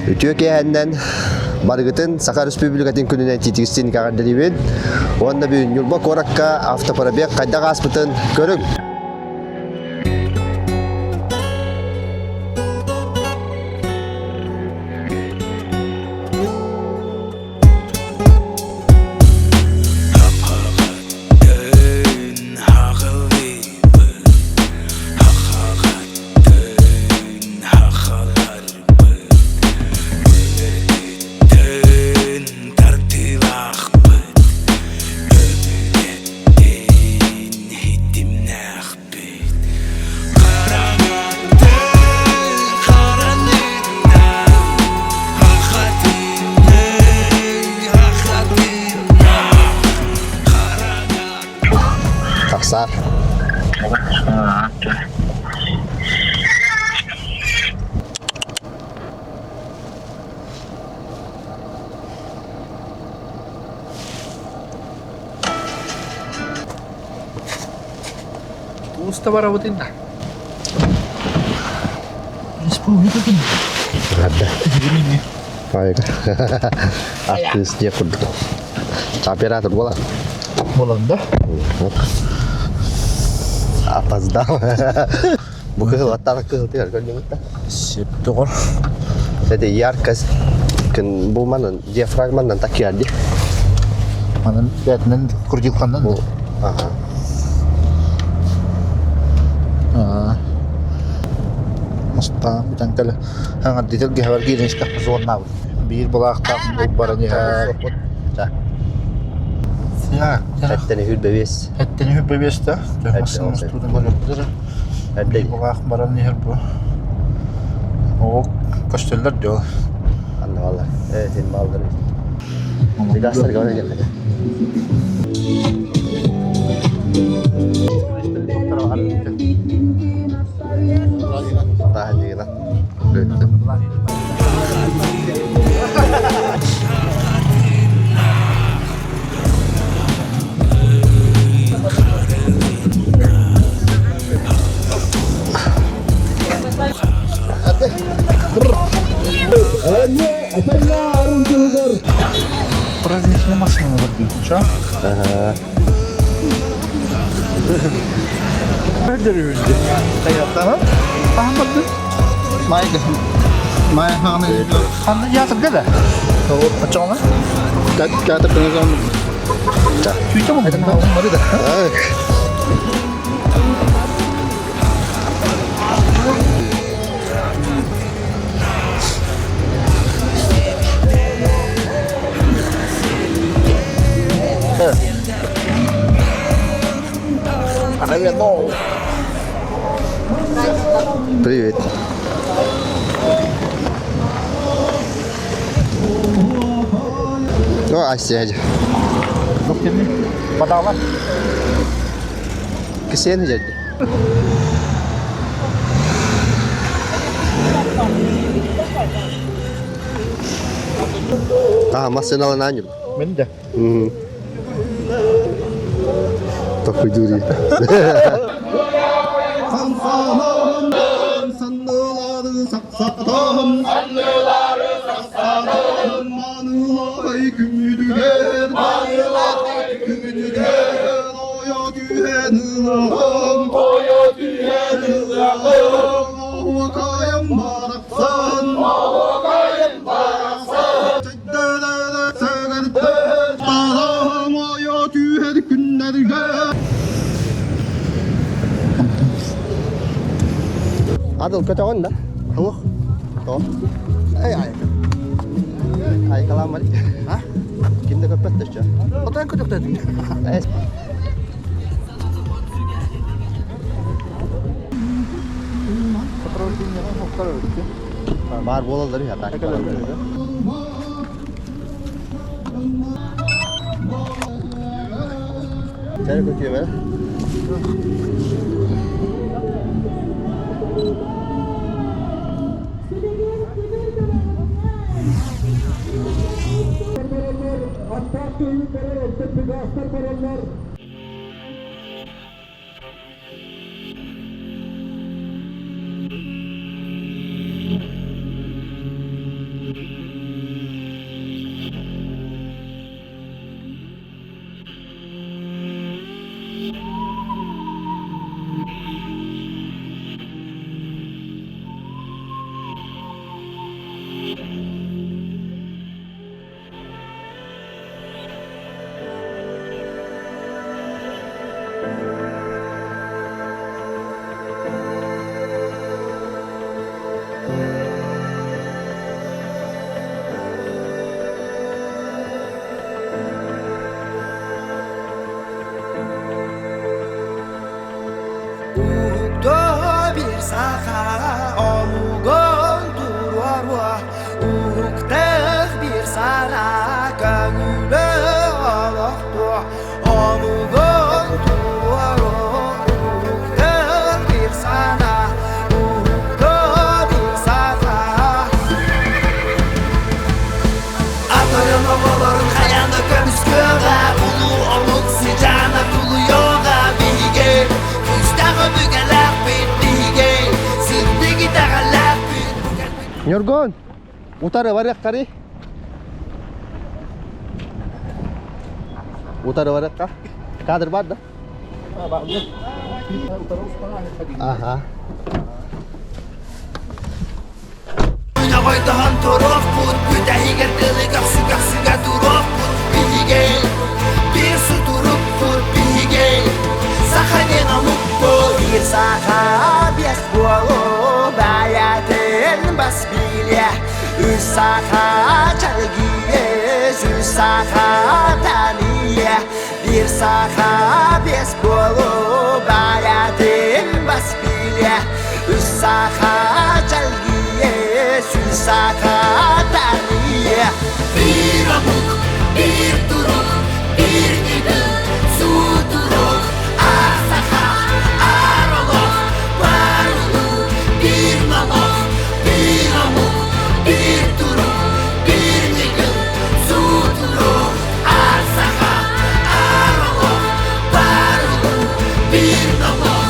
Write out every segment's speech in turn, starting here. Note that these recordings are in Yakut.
Үтүө киэһэннэн барыгытын Саха Республикатын күнүнэн тиитигистин кэҕэрдэлиибин уонна бүгүн Ньурба куоракка автопробег хайдах ааспытын көрүҥ. Тардыылаахпыт, өбүгэттэн хитимнээхпит. Хараҥаттан хараныттан хахатыынай, хахатыынай, Тахсаар. Уста барабытын да. Республика күнэ. Артыыс диэх курдук. Оператор буолан. Буолан да? Опоздал. Бу кыһыл аттаах кыһыл тыгар көрдүҥүт да? Сеп доҕор. Это яркость күн бу манан диафрагманнан такиар ди. Манан бээтинэн крутилканнан Бу аха. Аа. Мастаан бүтэн кэлэ. Хаҥардыытыл гэһэбэр киирэн истэхпэ суоннаабыт. Биир былаахтаах булбаран иһэр. Эттени хүрбэбиэс. Эттени хүрбэбиэс да. Массыына устуутун көрөттөр. Эрдэ Былаах баран иһэр бу. Оо, көстөллөр дьол. Анна баллар. Э, син баллар. Гастар говорили хотя. Таһанньыгына. Праздничная машина көрдүм. Ча? Ага. Аһан барды. Майга. Май ханы. Ханна театрга да? Очоҕуна? Театр көнөзөн. Сүүчэ мун. Бары да. Привет. Ну, Ася. Бадала. Кисен дядя. А, машиналан аню. Мен де. Такой дури. Адыл көтөҕүн да? Туох? Тоҕо? Эй, ай. Айкалаамар. А? Ким да көппөт да Отан көтөхтөтүң. Бар буолаллар үһэ так. Чай көтүөм эрэ. Ньургун, утары барыаххарый? Утары барыахха. Кадр бар да? Ага. Ойдоһон туруохпут, бүтэһигэр дылы көхсү-көхсүгэ туруохпут биһиги. Биир сутурукпут биһиги, саха диэн омукпут. Биир саха биэс буолу бэйэтин бас билиэ, үс саха чэлгийэ, үс саха тэнийэ. Биир саха биэс буолу бэйэтин бас билиэ, үс саха чэлгийэ, үс саха тэнийэ. Биир омук, биир турук, биир ньыгыл, сутурук, аар саха, аар олох, бар улуу, биир номох, биир омук, биир турук, биир ньыгыл, сутурук, аар саха, аар олох, бар улуу, биир номох.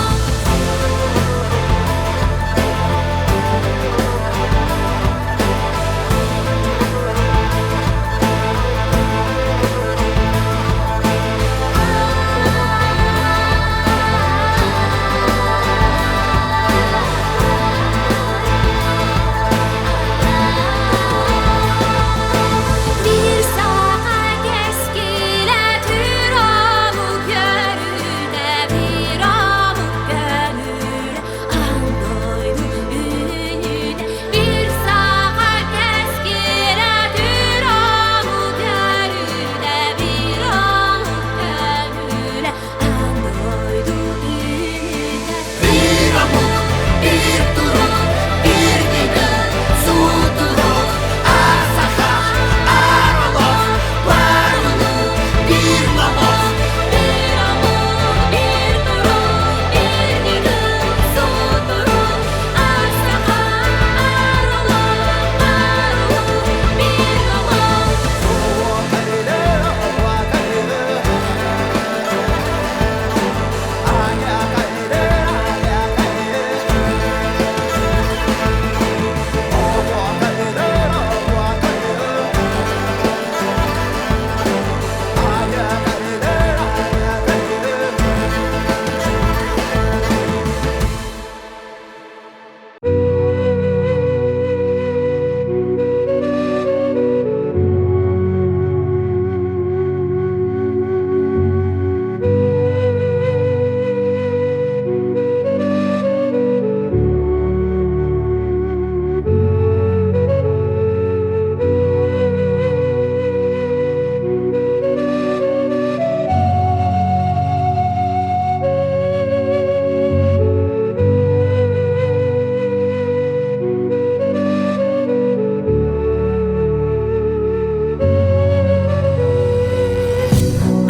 Биир саха кэскилэ түр омук көрүтэ, биир омук көҥүлэ, аан дойду үүнүүтэ. Биир саха кэскилэ түр омук көрүтэ, биир омук көҥүлэ, аан дойду үүнүүтэ. Биир омук, биир турук, биир ньыгыл, сутурук, аар саха, аар олох, бар улуу, биир номох. Биир омук, биир турук, биир ньыгыл, сутурук, аар саха, аар олох, бар улуу, биир номох.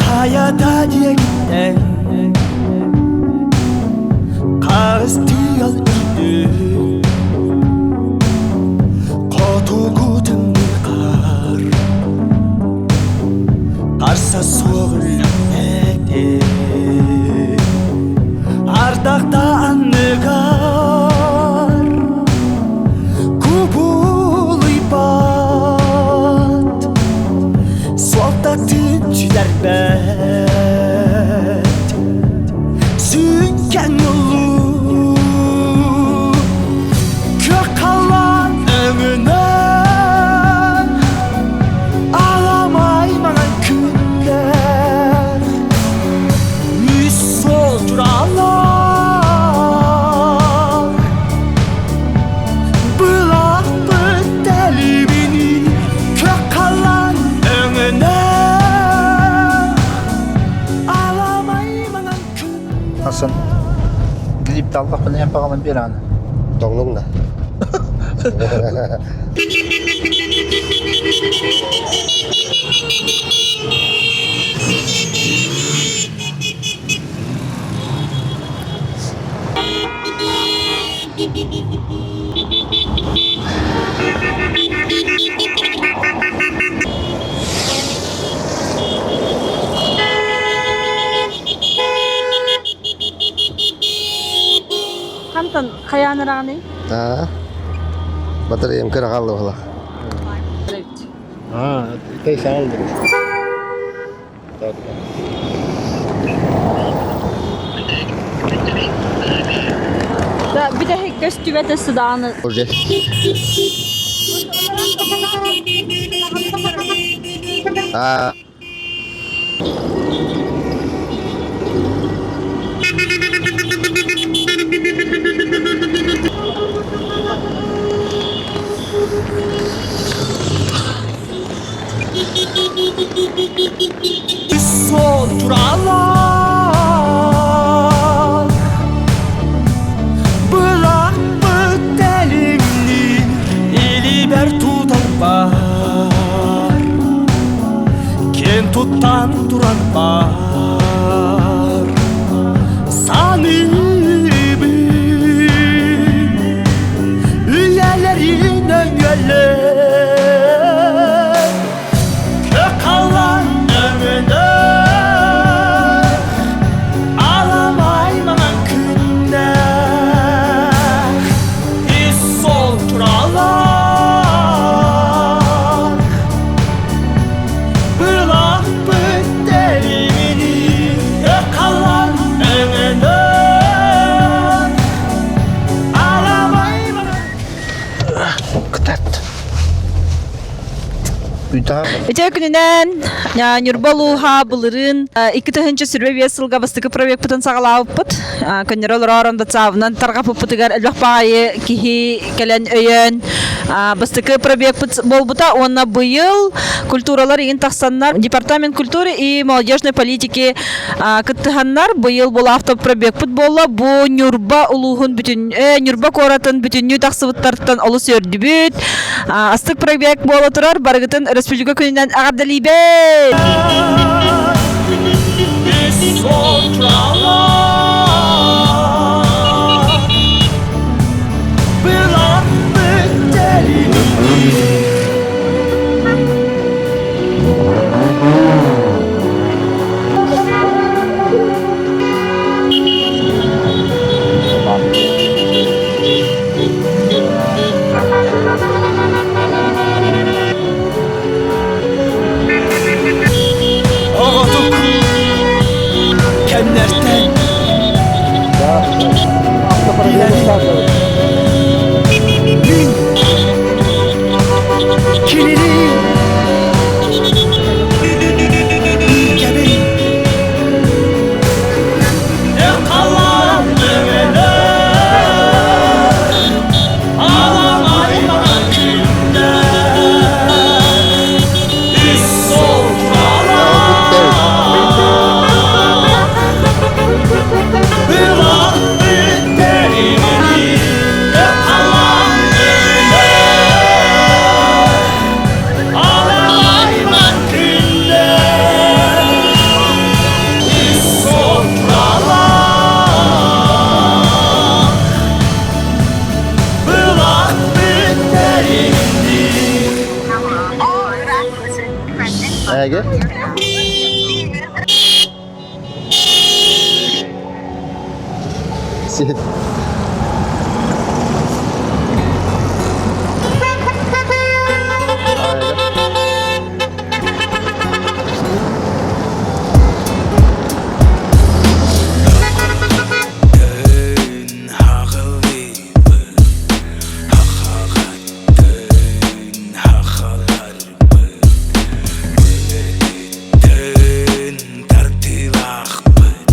Хайата диэкиттэн харыстыал үрдүк хотугу тымныы хаар харса суох үллэҥнээтэ ардахта анныгар кубулуйбат суолтатын сүтэрбэт сүҥкэн улуу көх халлаан өҥүнэн аламай маҥан күннэр үс суол тураллар былаахпыт тэлибинии көх халлаан өҥүнэн аламай маҥан күн Асан грипп аллахпын эн паҕалан биэр ааны. Тоҥнуҥ да. Хантан хайаан ыраҕаный? Аа. Батареям кыра хаалла буолла. Аа, тэй саҥа Да, бүтэһик көстүбэтэ сыдааны. Уже. А, Sol turallar Bırakmı delimli Iliber tutan var Kim tuttan duran var Sanibim Üyelerin öngöller Kalan ömrünü Alamaymanan күннәх Ис сол туралар Былақ біттерімini Kalan ömrünü Alamaymanan Кытат. Үтө күнүнэн Ньурба улууһа былырыын 2025 сылга бастакы пробегпытын саҕалаабыппыт. Көннөрө олоророн батсаабынан тарҕапыппытыгар элбэх баҕайы киһи кэлэн өйөөн бастакы пробегпыт буолбута уонна быйыл культуралар игин тахсаннар Департамент культуры и молодежной политики кыттыһаннар быйыл бу автопробегпыт буолла. Бу Ньурба улууһун бүтүн Ньурба куоратын бүтүннүү тахсыбыттартан олус үөрдүбүт. Астык пробег буола турар. Барыгытын республика күнүнэн эҕэрдэлиибит! Оҕотук кэмнэртэн Мин кинини кэбин Халлаан өҥөнө аламай маҥан күннэр Үс сол Былах бүттэримини Халлаан өҥөнө аламай маҥан күннэр Үс сол Былах бүттэримини Эге. Син. Тартылаахпыт.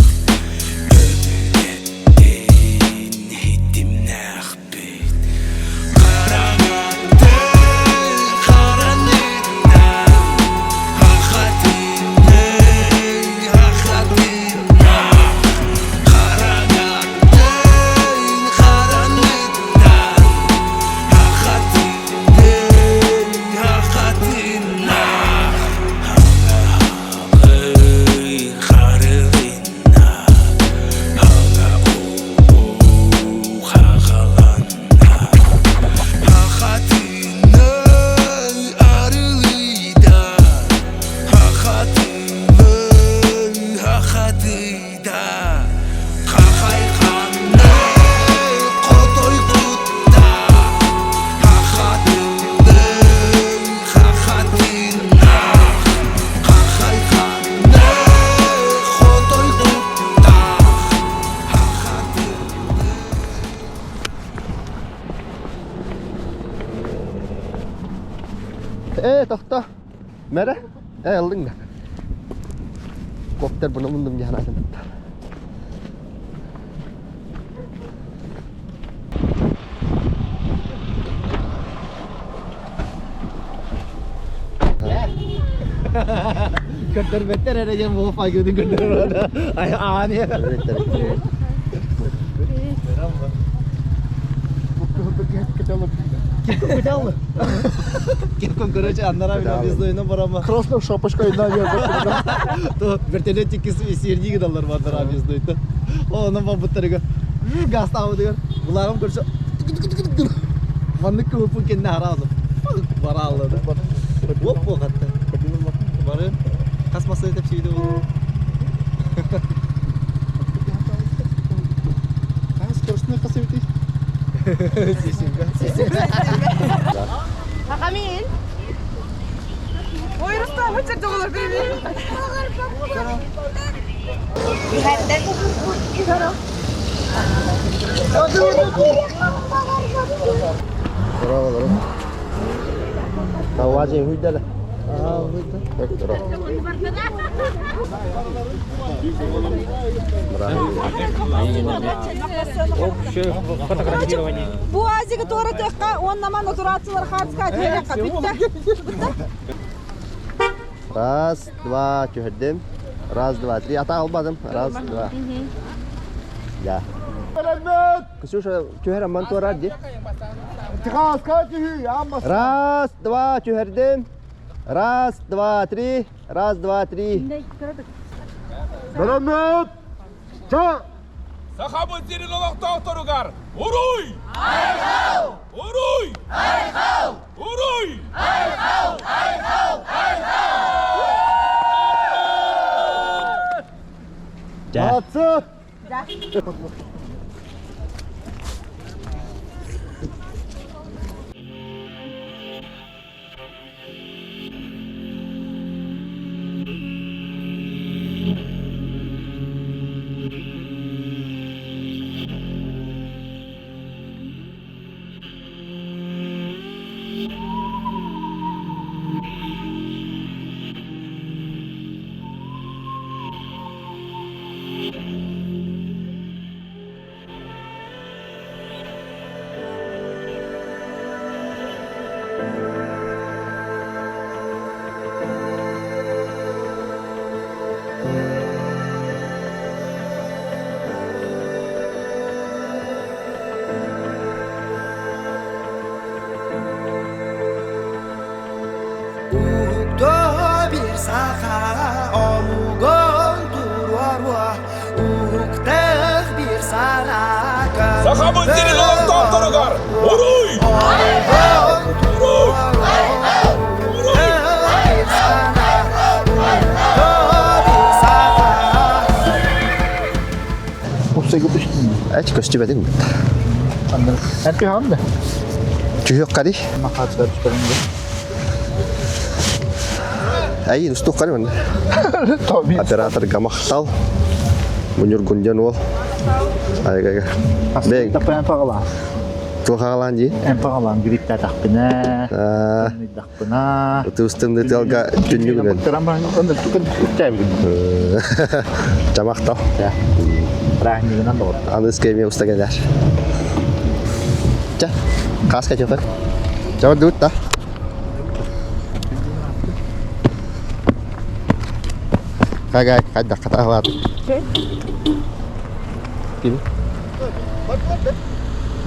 Ээ, тохто. Мэрэ. Ээ, ыллыҥ да. Коптер буну мундум дьаһанаатын тутта. Көрдөрбөттөр эрэ диэн буолуп айгыытын көрдөрөр аан Короче, аннара объездойна барама. Красная шапочка одна То вертолетики сиэрдии гыналлар бардара объездойта. Онон барбыттарыгар газ таабытыгар булаарым көрсө маннык кылыппын кэннэ хараазым барааллады. Оп буолхатта. Бары хас масса тэпсибитэ буолуо. Скоростной хасыбытый. Хакамин. Ой, Рустам, хоть договор Браво, Таважы хуйдала. Короче, бу азига туоратыахха уонна ман отурааччылар хаацка түһэриэххэ бүттэ. Раз, два, түһэрдим. Раз, два, три. Ата албадым. Раз, два. Да. Ксюша, түһэр амман туорар ди. Раз, два, түһэрдим. Раз, два, три. Раз, два, три. Сахабыт сирин олохтоохторугар Уруй! Айхал! Уруй! Айхал! Уруй! Айхал! Айхал! Айхал! Молодцы! Уһукто bir саха омугун туруоруо Уһуктах bir сана Сахабыт сирин олохтоохторугар Уруй! Омугун Уруй! Уруй! bir сана Уһукто bir саха Upsayga түстүм. Эч көстүбэтиң. Эн түһэҕин да? Түһүөх кари. Махаатыгар түспэрин да. Ай, устук кари манна. Оператор гамахтал. Муньургунден уол. Айгага. Бэг. Таппан паҕалаан. Туохагалаан дии. Эн паҕалаан грипптаатахпына, тымныйдахпына. Ытыыстымды тыалга түннүгүнэн. Чамахтал. Празднигынан доҕоттор. Аныска эмиэ уста кэлэр. Ча, кааска чөкөр. Чабыр да. Кагай, кайда катаалаат. Ким?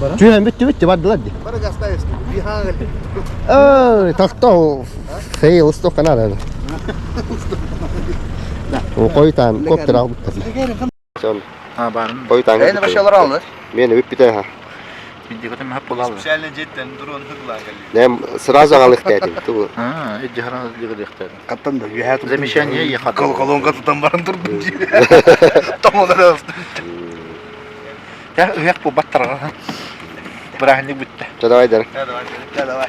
Түһэн бүттү бүттү бардылар ди. Ой, тохтоо. Фейл устук канада. Койтан коптер албыттар. Сон А, барын. койтан. Эйни башалар алды. Мени бүппүтэ ха. Видеота махап булалы. Специально жеттен дрон хыгла Нем сразу алык дедим. Ту. А, иджихара дигилихтер. Каттан да юхат. Замечание ехат. Кол колонка тутан барын турдум. Тамалар асты. Я уяк бу баттарга. Бирахни бүтте. Давай дар. Давай, давай.